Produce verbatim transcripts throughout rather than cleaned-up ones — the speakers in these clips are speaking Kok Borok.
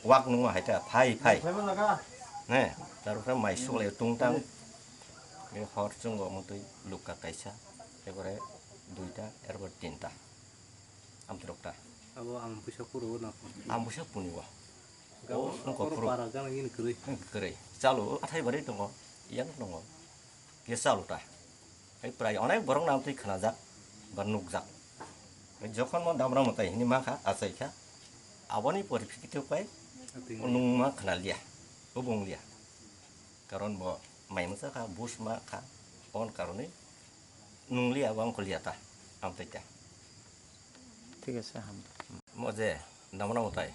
Wak nungma hai ta, phai, phai. Ne, tarpore mai suklai tungtang. Be hor chwngo motwi lukka kaisa, ekore duita, erpor tinta. Amtirok ta. Abo ang puisa kuro na. Ang puisa puni bo. Gabo O, nungko koro kuro. Para gana gini kwrwi. Kwrwi. Chalo, athai bari tongo, yang tongo. Kisa uta. Hai prai onek borok nang twi khnajak ba nukjak. Hai jokhon mo damra mwtai hini mankha, achaikha. Aboni poriphikito pai Atwing. Nungma khnaliya, bo bonglia. Karon bo mai mwchakha, bush ma kha, on karoni nunglia, bo wngkha liya ta, amtwi ta. Thik ase, ham. Mo je damra mwtai,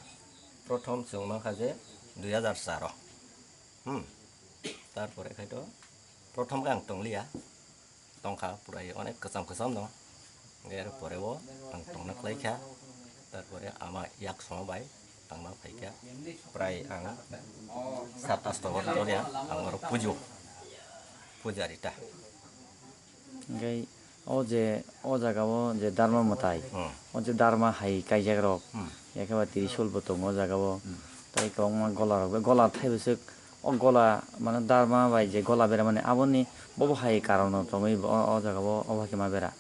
prothom chwng mankha je dui hazar char o. Hmm. Tarpore khai to prothom khe ang tongliya, tongkha purai onek kwcham kwcham no. Er pore o ang tongna khlai kha, tarpore ama yak soma bai tangma phai kha, prai ang sat asto bor joriya ang oro pujo, pujari ta. Hingke o je o jaga o je darma mwtai, Hmm. O je darma hai kaijak rok, Hmm. Yakhe ba trisul bo tongo o jaga o. Hmm. Tai kwbangma gola rok, gola thai bwswk o gola mane darma bai je gola beramani aboni bobo hai karon no tongwi o, o jaga o obo hai khe ma bera.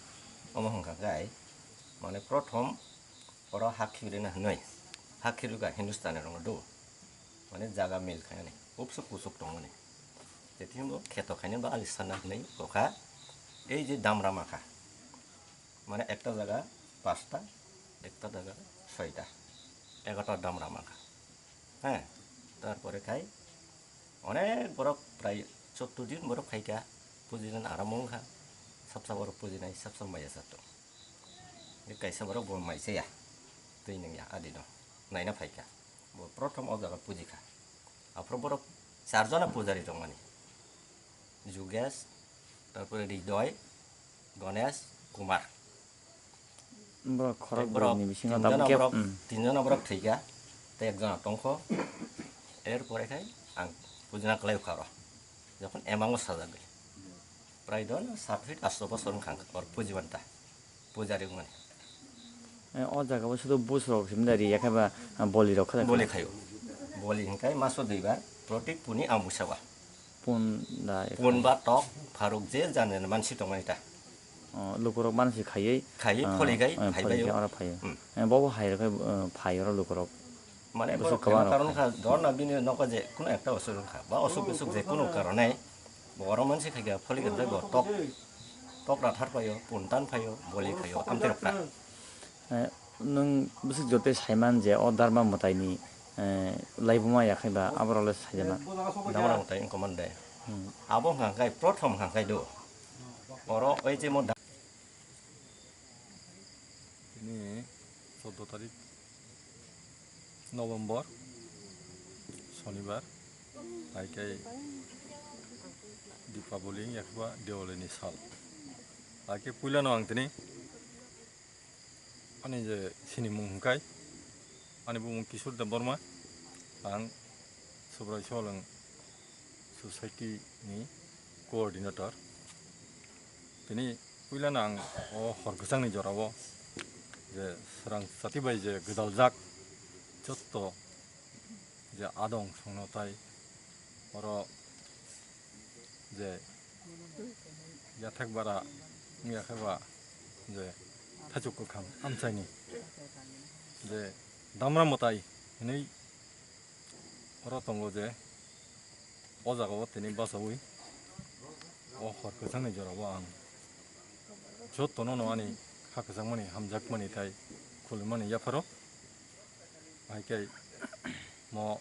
Omo hwnkha khe mane prothom oro ha khibirina hwnwi ha khibirikha Hindustani rokno do. Mane jaga mil khainani, upsuk kusuk tongmani. Tei tini bo kheto khainani ba ali sana hinwi kokha. Ei je damra makha, mane ekta jaga pasta, ekta jaga soita, egarta damra makha. He, tarpore khai onek borok prai chotto din borok phaikha, pujinan aram wngkha, sapsa borok pujinai, sapsa maya sato. Kaisa borok bo mai chaya, twi nungya adino naina phaikha. Bo prothom o jaga puji kha. Aphuru borok char jona pujari tongmani. Jugesh, tarpore Ridoy, Ganesh, Kumar. Borok khorok Borok borokni bisingo tin tabuk jona khe, borok, hmm. Tin jona borok thwikha, tei ekjona tongkho. Erpore khai ang pujina kwlai kha oro. Jokhon emango sajagwi. Prai don sat feet asto bosor wngkha ang or pujiban ta. Pujari wngmani. Eh, o jaga o sudu bush rok simi da ri, yakhe ba, ah, boli rok kha da Boli kha. Khayo. Boli hingkai maso duibar, protik puni ang busa ba. Pun da, Pun ba tok, pharuk je jan jan mansi tongmani ta. Oh, lukurok mansi khayui, Khayui, ah, pholi khai, eh, phai pholi bayo. Khai oro phayo. Hmm. Eh, bobo hai rok khai, eh, phai oro lukurok. Mane Bwswk borok kwbang kena rok karon khai. Kha, dorna bini nogo je kuno ekta osuk wngkha, ba osuk bisuk je kuno karone, bo oro mansi khai kha, pholi kha, bo tok, tok rathar phaio, pun tan phaio, boli phaio, amte rok ta. Eh, nwng bwswk jotoi saiman je o darma mwtaini, eh, laibuma yakhai ba aborok le saijana. Damra mwtai wngkha man de. Hmm. Abo hwnkha khai prothom hwnkha khai do. Oro oi je mo da- Tini choddo tarik November, Sonibar, hai khe Dipaboli wngya khe ba Diwali ni sal. Hai khe puila no ang tini Ani je sinimung hwnkhe, ani bumung Kishore Debbarma, ang Subrai Soileng Society ni coordinator. Tini puilano ang o hor kwchangni jorao je swrang chati bai je gwdaljak jotto je adong songno tai oro je yathek bara wngya khe ba je thaichuk kwkham amchaini je damra mwtai hinwi oro tongo je o jagao tini bachaui o hor kwchangni jorao ang jottono no ani kha kwchangmani hamjakmani tei khulumani yapharo. Hai khe mo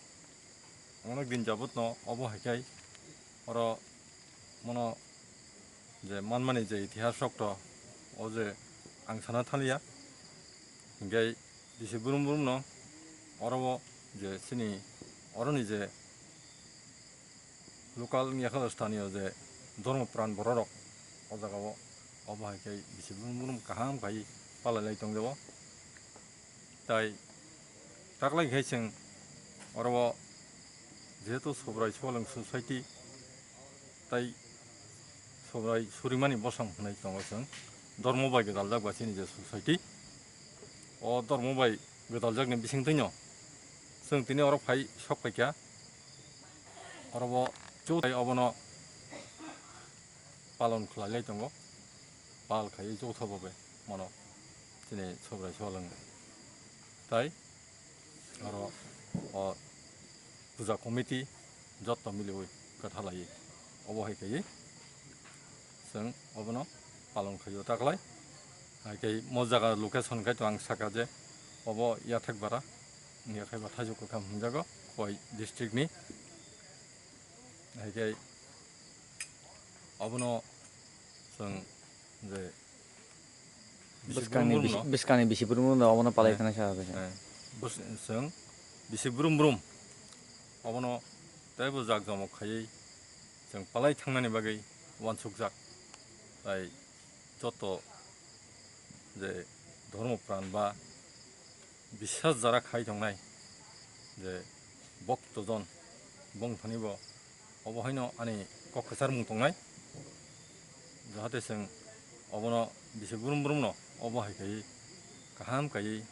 onek din jabotno obo hai khe oro mono je manmani je itihas rok to o je ang sana thaliya. Hinkhe bisi brum brum no oro o je chini oroni je local wngya khe sthanio je dhormo pran borok rok o jaga o obo hai khe bisi brum brum kaham khai palai lai tong jabo. Tai taklai khai chwng oro o jehetu Subrai Soileng Society tai Subrai Surimani Bosong hwnwi tongo chwng, dhormo bai gwdaljak ba chini je society. O dhormo bai gwdaljakni bisingtwino Chwng tini oro phai sok phaikha, oro bo chwtai obono palon khlai lai tongo, pal khai chwtha bo be mano chini Subrai Swalwng tai oro o puja committee jotto miliwi kwthalai obo hai kaiwi chwng obono palon khaio taklai. Hai khe mo jaga location khai to ang saka je obo Yathekbara, wngya khai ba Thaijuk Kwkham hinjago Khowai district ni. Hai khe obono chwng je bisi bwskangni brum brum bisi, no? Bwskangni bisi brum brum no obono palai Eh. Thana sa khe. Eh, bwswng bisi brum brum obono teibo jak jomok khaiwi chwng palai thangnani bagwi uansukjak. Tai joto je dhormo pran ba biswas jara khai tongnai je bokto jon bongthani bo obo haino ani kok kwchar mung tongnai, jahate chwng obono bisi brum brum no obo hai khai kaham khai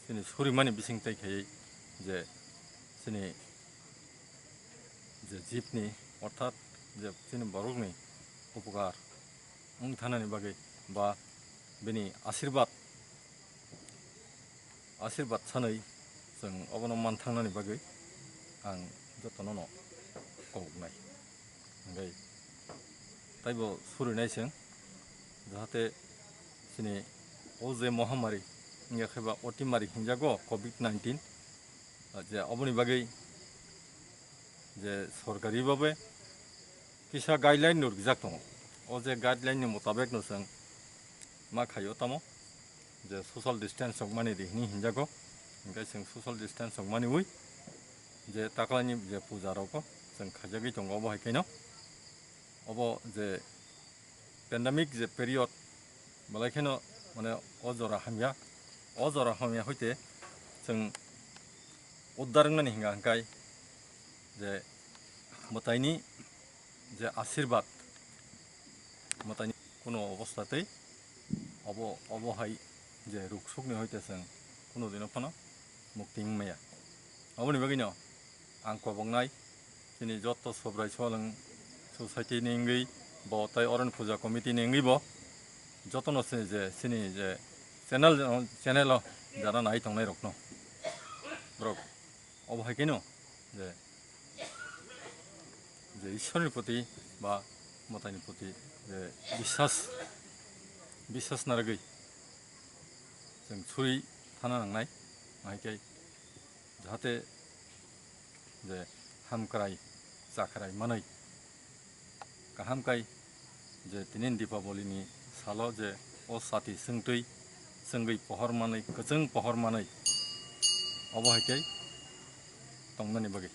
chini surimani bising tai khai je chini je jibni orthat je chini borokni upokar wng thanani bagwi ba bini asirbat asirbat sanwi chwng obono man thangnani bagwi ang jotono no kok nai. Hingkhe taibo surinai chwng jahate chini o je mohamari wngya khe ba otimari hinjago covid nineteen, je oboni bagwi je sorkari babe kisa guideline no rijak tongo. O je guideline ni mutabek no chwng ma khaio tamo je social distance rok mani ri hini hinjago. Hingkhe chwng social distance rok mani ui je taklani je puja rogo chwng khaijagwi tongo obo hai khaino. Obo je pandemic je period belai kheno mane o jora hamya, o jora hamya hoite chwng uddar wngnani hinga hingkai je mwtaini je asirbat mwtaini kuno obostha tei obo, obo hai je ruksukni hoite chwng kuno dino phano mukti wngmaya. Oboni bagwino ang koboknai chini joto Sobrai Swalwng society ni wngwi bo tei oroni puja committee ni wngwi bo jotono chini je, chini je channel, channel o jara nai tongnai rokno borok obo hai keno je, je Ishwarni proti ba mwtaini proti je biswas, biswas narwgwi chwng suri thana nangnai, hai khe jahate je hamkrai chakrai manwi kaham kai je tini Dipaboli ni salo je o sati swngtwi swngwi pohor manwi, kwchwng pohor manwi obo hai khe tongnani bagwi.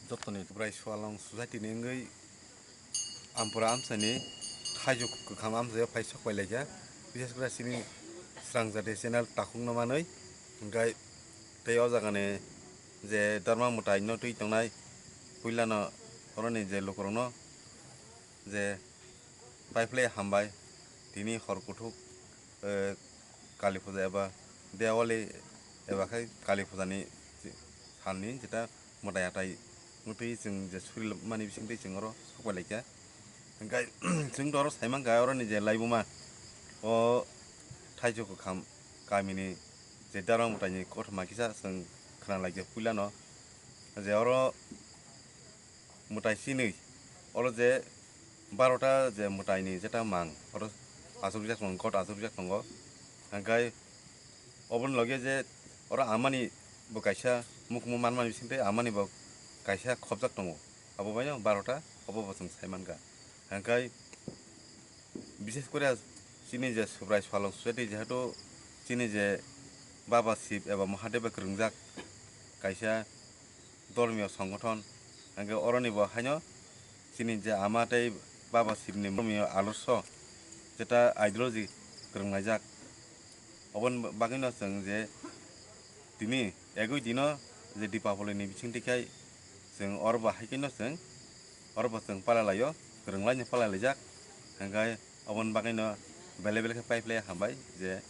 Jotoni Brai Swalwng society ni wngwi Ampura amchaini Thaijuk Kwkham amchaio phai sok pai laikha, bishes kore chini Srangjati channel takhukno manwi, hingkhai tei o jagani je Dharma Mwtai no twi tongnai puilano oroni je lukurokno je paiphlai hambai, tini hor kuthuk, eh, Kali puja eba Diwali eba khai Kali puja ni salni jeta mwtai atai wngtwi chwng je suri mani bisingtwi chwng oro sok pai laikha. Hingkhai chwng to oro sai mankha oroni je laibuma o Thaijuk Kwkham kamini je Dharma Mwtai ni kothoma kisa chwng khna laikha puilano je oro mwtai chinwi oro je barota je mwtaini jeta mang oro achukjak tongo, kot achukjak tongo. Hingkhai oboni loge je oro amani bo kaisa mukhumu manmani bisingtwi amani bo kaisa khopjak tongo, abo baino barota obo bo chwng sai mankha. Hingkhai bishes kore chini je Subrai Swalwng society jehetu chini je Baba Shiv eba Mahadev bai kwrwngjak kaisa dhormiyo songothon, hingkhe oroni bo haino chini je ama tei Baba Shivni dhormiyo adorsho jeta ideology kwrwnglaijak. Oboni bagwino chwng je tini egwi dino je Dipaboli ni bisingtwi khai chwng oro bo hai kheno chwng oro bo chwng palai laio, kwrwnglaino palai laijak. Hingkhe oboni bagwino belai belai khe paiphlai hambai je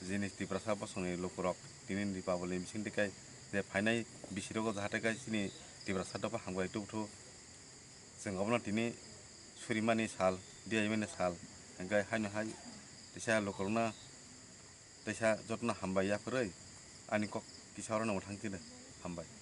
jini Tiprasa bosongni lukurok tini Dipaboli ni bisingtwi khai Je phainai bisirok o jahate kai chini Tiprasa dopha hambai tubuthu. Chwng obono tini surimani sal, diyaimani sal, hingke haino hai teisa lukurokno teisa jotono hambai yaphurwi ani kok kisa oro nangma thang chini hambai.